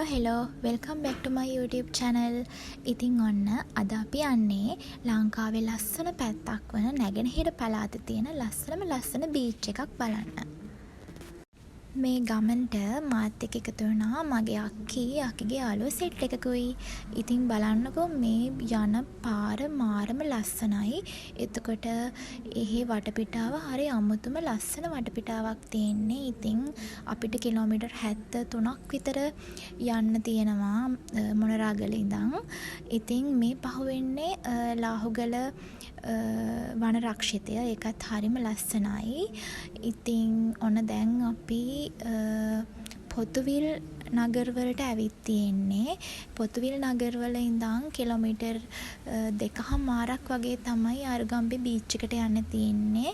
Hello hello, welcome back to my YouTube channel. ඉතින් ඔන්න අද අපි යන්නේ ලංකාවේ ලස්සන පැත්තක් වන නැගෙනහිර පළාතේ තියෙන ලස්සනම ලස්සන බීච් එකක් බලන්න. මේ ගමනට මාත් එක්ක එකතු වුණා මගේ අක්කී, අක්කිගේ යාළුවෝ සෙට් එකකුයි. ඉතින් බලන්නකෝ, මේ යන පාර මාරම ලස්සනයි. එතකොට එහෙ වටපිටාව හරි අමුතුම ලස්සන වටපිටාවක් තියෙන්නේ. ඉතින් අපිට කිලෝමීටර් 73ක් විතර යන්න තියෙනවා මොනරාගල ඉඳන්. ඉතින් මේ පහුවෙන්නේ ලාහුගල වන රක්ෂිතය. ඒකත් හරිම ලස්සනයි. ඉතින් ඔන්න දැන් අපි පොතුවිල් නගරවලට ඇවිත් තියෙන්නේ. පොතුවිල් නගරවල ඉඳන් කිලෝමීටර් 2.5ක් වගේ තමයි ආරුගම්බේ බීච් එකට යන්න තියෙන්නේ.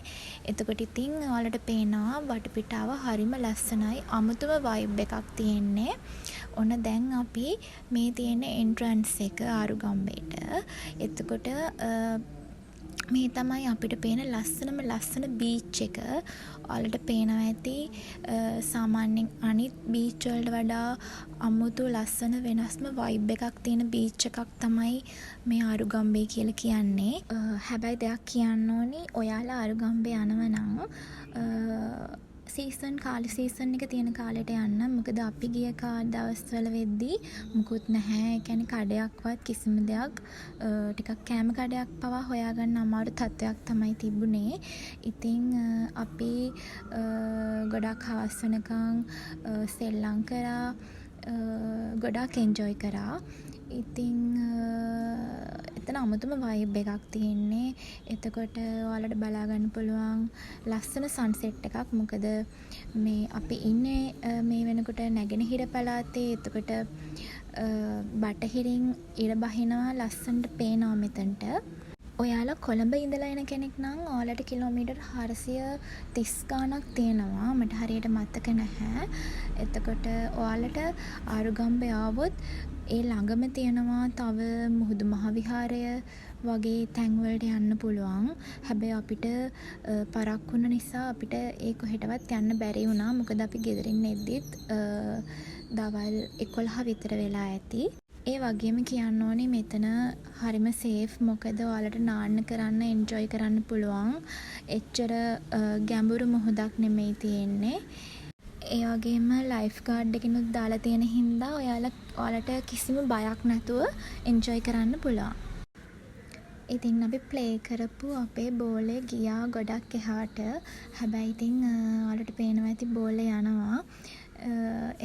එතකොට ඉතින් ඔයාලට පේනවා වටපිටාව හරිම ලස්සනයි. අමුතුම වයිබ් එකක් තියෙන්නේ. ඔන්න දැන් අපි මේ තියෙන්නේ එන්ට්‍රන්ස් එක ආරුගම්බේට. එතකොට මේ තමයි අපිට පේන ලස්සනම ලස්සන බීච් එක. ඔයාලට පේනවා ඇති සාමාන්‍යයෙන් අනිත් බීච් වලට වඩා අමුතු ලස්සන වෙනස්ම වයිබ් එකක් තියෙන බීච් එකක් තමයි මේ ආරුගම්බේ කියලා කියන්නේ. හැබැයි දෙයක් කියන්න ඕනි, ඔයාලා ආරුගම්බේ යනවා නම් සීසන් කාලේ, සීසන් එක තියෙන කාලෙට යන්න. මොකද අපි ගිය දවස්වල වෙද්දී මුකුත් නැහැ. ඒ කියන්නේ කඩයක්වත් කිසිම දෙයක්, ටිකක් කෑම කඩයක් පවා හොයාගන්න අමාරු තත්වයක් තමයි තිබුණේ. ඉතින් අපි ගොඩක් හවස් වෙනකන් සෙල්ලම් කරා. ගොඩාක් එන්ජොයි කරා. ඉතින් එතන අමුතුම වයිබ් එකක් තියෙන්නේ. එතකොට ඔයාලට බලා ගන්න පුළුවන් ලස්සන සන්සෙට් එකක්. මොකද මේ අපි ඉන්නේ මේ වෙනකොට නැගෙනහිර පළාතේ. එතකොට බටහිරින් ඉර බහිනවා ලස්සනට පේනවා මෙතනට. ඔයාලා කොළඹ ඉඳලා එන කෙනෙක් නම් ඔයාලට කිලෝමීටර් 430 ගාණක් තියෙනවා. මට හරියට මතක නැහැ. එතකොට ඔයාලට ආරුගම්බේ ආවොත් ඒ ළඟම තියෙනවා තව මුහුදු මහ විහාරය වගේ තැන්වලට යන්න පුළුවන්. හැබැයි අපිට පරක්කු වුණ නිසා අපිට ඒ කොහෙටවත් යන්න බැරි වුණා. මොකද අපි ගෙදරින් එද්දිත් දවල් 11 විතර වෙලා ඇති. ඒ වගේම කියන්න ඕනේ මෙතන හරිම සේෆ්. මොකද ඔයාලට නාන්න කරන්න, එන්ජොයි කරන්න පුළුවන්. එච්චර ගැඹුරු මුහුදක් නෙමෙයි තියෙන්නේ. ඒ වගේම ලයිෆ් ගාඩ් එකෙනුත් දාලා තියෙන හින්දා ඔයාලට කිසිම බයක් නැතුව එන්ජොයි කරන්න පුළුවන්. ඉතින් අපි ප්ලේ කරපු අපේ බෝලේ ගියා ගොඩක් එහාට. හැබැයි ඉතින් ඔයාලට පේනවා ඇති බෝලේ යනවා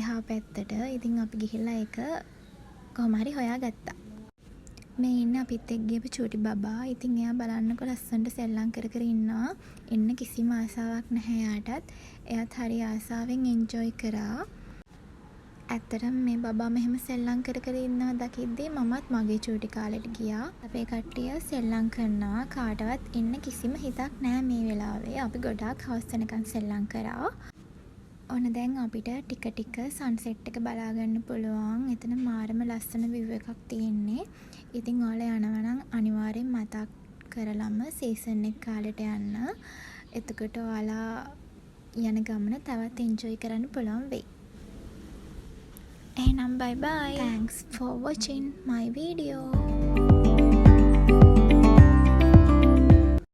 එහා පැත්තට. ඉතින් අපි ගිහිල්ලා ඒක කොහොම හරි හොයා ගත්තා. මේ ඉන්නේ අපිත් එක්ක ගියපු චූටි බබා. ඉතින් එයා බලන්නකෝ ලස්සනට සෙල්ලම් කර කර ඉන්නවා. එන්න කිසිම ආසාවක් නැහැ එයාටත්. එයාත් හරි ආසාවෙන් එන්ජොයි කරා. ඇත්තටම මේ බබා මෙහෙම සෙල්ලම් කර කර ඉන්නවා දකිද්දී මමත් මගේ චූටි කාලෙට ගියා. අපේ කට්ටිය සෙල්ලම් කරනවා. කාටවත් එන්න කිසිම හිතක් නෑ මේ වෙලාවේ. අපි ගොඩාක් හවස් වෙනකන් සෙල්ලම් කරා. ඔන්න දැන් අපිට ටික ටික සන්සෙට් එක බලා ගන්න පුළුවන්. එතන මාරම ලස්සන විව් එකක් තියෙන්නේ. ඉතින් ඔයාලා යනවා නම් අනිවාර්යෙන් මතක් කරලම සීසන් එක කාලෙට යන්න. එතකොට ඔයාලා යන ගමන තවත් එන්ජොයි කරන්න පුළුවන් වෙයි. එහෙනම් බයි බයි. Thanks for watching my video.